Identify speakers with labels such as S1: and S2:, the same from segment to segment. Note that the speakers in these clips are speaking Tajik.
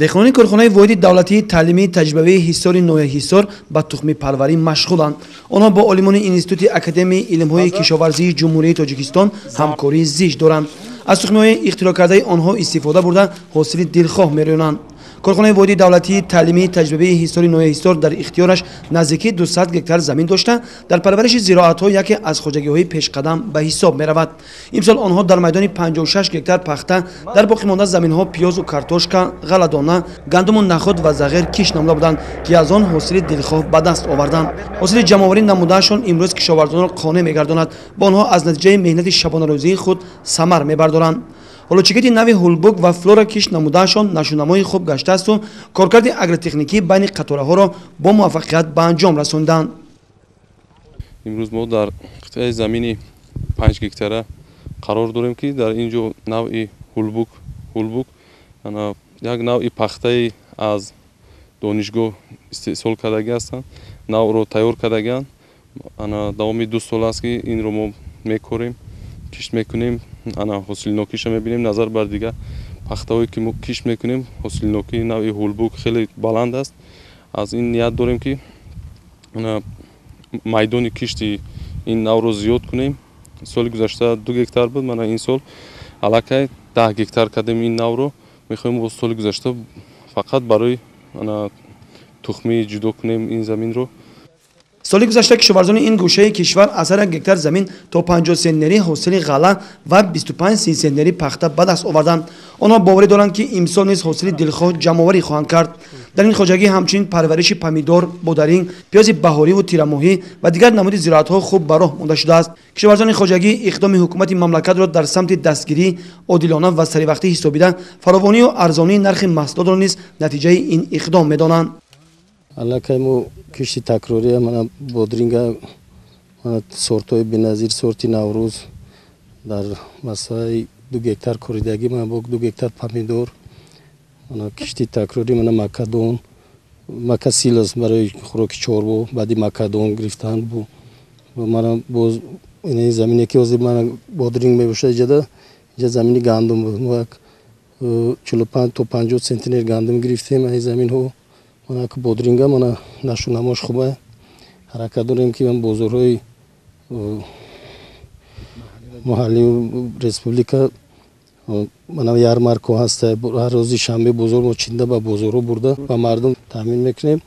S1: Деҳқонони корхонаи воҳиди давлатии таълимии таҷрибавии Ҳисори ноҳияи Ҳисор ба тухмипарварӣ машғуланд. Онҳо бо олимони Институти Академияи илмҳои кишоварзии Ҷумҳурии Тоҷикистон ҳамкории зич доранд. Аз тухмиҳои ихтироъкардаи онҳо истифода бурда, ҳосили дилхоҳ мерӯнанд. Корхонаи воҳиди давлатии таълимии таҷрибавии Ҳисори ноҳияи Ҳисор дар ихтиёраш наздики 200 гектар замин дошта, дар парвариши зироатҳо яке аз хоҷагиҳои пешқадам ба ҳисоб меравад. Имсол онҳо дар майдони 56 гектар пахта, дар боқимонда заминҳо пиёзу картошка, ғалладона, гандуму нахуд ва зағир кишт намуда буданд, ки аз он ҳосили дилхоҳ ба даст оварданд. Ҳосили ҷамъоварӣ намудаашон имрӯз кишоварзонро қонеъ мегардонад. Бо онҳо аз натиҷаи меҳнати шабонарӯзии худ самар мебардоранд. Ҳоло чигити нави Ҳулбук ва Флора кишт намудаашон нашунамои хуб гаштаасту коркарди агротехникӣ байни қатораҳоро бо муваффақият ба анҷом расонданд.
S2: Имрӯз мо дар қитъаи замини 5 гектара қарор дорем, ки дар ин ҷо навъи Ҳулбук як навъи пахтаи аз донишгоҳ истеҳсол кардагӣ ҳастанд, навъро тайёр кардагианд. Давоми 2 сол аст, ки инро мо мекорем, кишт мекунем, ҳосилнокиша мебинем. Назар бар дигар пахтаҳое, ки мо кишт мекунем, ҳосилнокии навъи Ҳулбук хеле баланд аст. Аз ин ният дорем, ки майдони кишти ин навъро зиёд кунем. Соли гузашта 2 гектар буд, мана ин сол аллакай 10 гектар кардем ин навъро. Мехоҳем боз соли гузашта фақат барои тухмӣ ҷудо кунем ин заминро.
S1: Соли гузашта кишоварзони ин гӯшаи кишвар аз ҳар як гектар замин то 50 сентнери ҳосили ғалла ва 25 сентнери пахта ба даст оварданд. Онҳо боварӣ доранд, ки имсол низ ҳосили дилхоҳ ҷамъоварӣ хоҳанд кард. Дар ин хоҷагӣ ҳамчунин парвариши помидор, бодаринг, пиёзи баҳориву тирамоҳӣ ва дигар намуди зироатҳо хуб ба роҳ монда шудааст. Кишоварзони хоҷагӣ иқдоми ҳукумати мамлакатро дар самти дастгирӣ одилона ва саривақтӣ ҳисобида, фаровонию арзонии нархи маҳсулотро низ натиҷаи ин иқдом медонанд.
S3: Аллакай мо кишти такрория, мана бодринга, мана сортҳои беназир, сорти Наврӯз дар масоҳаи 2 гектар коридагӣ, мана бо 2 гектар помидор, мана кишти такрорӣ, мана макадон, макасилос барои хӯроки чорво, баъди макадон гирифтан бу мана боз ин замине, ки ҳозир мана бодринг мебошад, иҷада инҷа замини гандум буд. Мо як 45 то 50 сентнер гандум гирифтем ин заминҳо. Мана бодринга, мана нашунамош хуба. Ҳаракат дорем, ки бозорҳои маҳаллию республика, мана ярмарко ҳаста, ҳар рӯзи шанбе бозор мо чинда ба бозорҳо бурда ба мардум таъмин мекунем.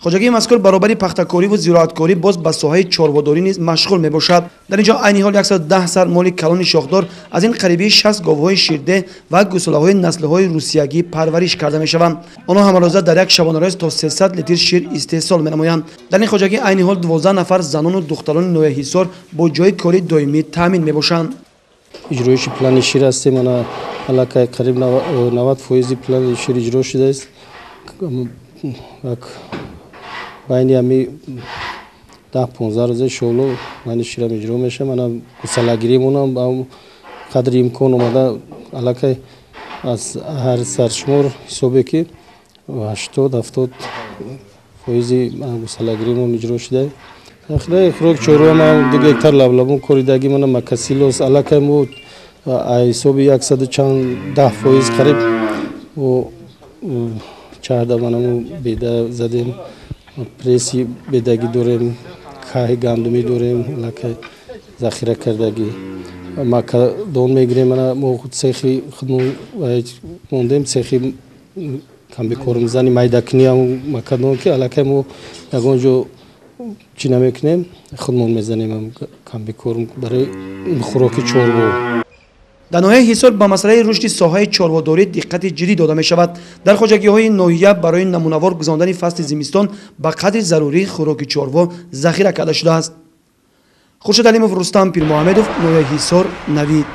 S1: Хоҷагии мазкур баробари пахтакориву зироаткорӣ боз ба соҳаи чорводорӣ низ машғул мебошад. Дар ин ҷо айни ҳол 110 сар моли калони шохдор, аз ин қариби 60 говҳои ширдеҳ ва гӯсолаҳои наслҳои русиягӣ парвариш карда мешаванд. Онҳо ҳамарӯза дар як шабонарӯз то 300 литр шир истеҳсол менамоянд. Дар ин хоҷагӣ айни ҳол 12 нафар занону духтарони ноҳияи Ҳисор бо ҷои кори доимӣ таъмин мебошанд.
S3: Иҷроиши плани шир ҳастем, ана аллакай қариб 90% плани шир иҷро шудааст. Байни ҳами 10-15 рӯза иншоалло плани ширам иҷро мешавад. Мана гусалагиримонам ба қадри имкон омада, аллакай аз ҳар саршумор ҳисобе, ки 80-70% гусалагиримон иҷро шуда. Ахираи хӯроки чорво ман 2 гектар лаблабон коридагӣ, мана макасилос, аллакай мо ҳисоби яксаду чанд 10% қариб чарда манамо беда задем, пресси бедагӣ дорем, каҳи гандумӣ дорем, аллакай захира кардагӣ, макадон мегирем. Мана мо цехи худмон мондем, цехи камбикормзани майдакунӣ макадон, ки аллакай мо ягон ҷо чӣ намекунем, худмон мезанем камбикорм барои хӯроки чорво.
S1: Дар ноҳияи Ҳисор ба масъалаи рушди соҳаи чорводорӣ диққати ҷиддӣ дода мешавад. Дар хоҷагиҳои ноҳия барои намунавор гузарондани фасли зимистон ба қадри зарурӣ хӯроки чорво захира карда шудааст. Хуршед Алимов, Рустам Пирмуҳаммедов, ноҳияи Ҳисор, Навид.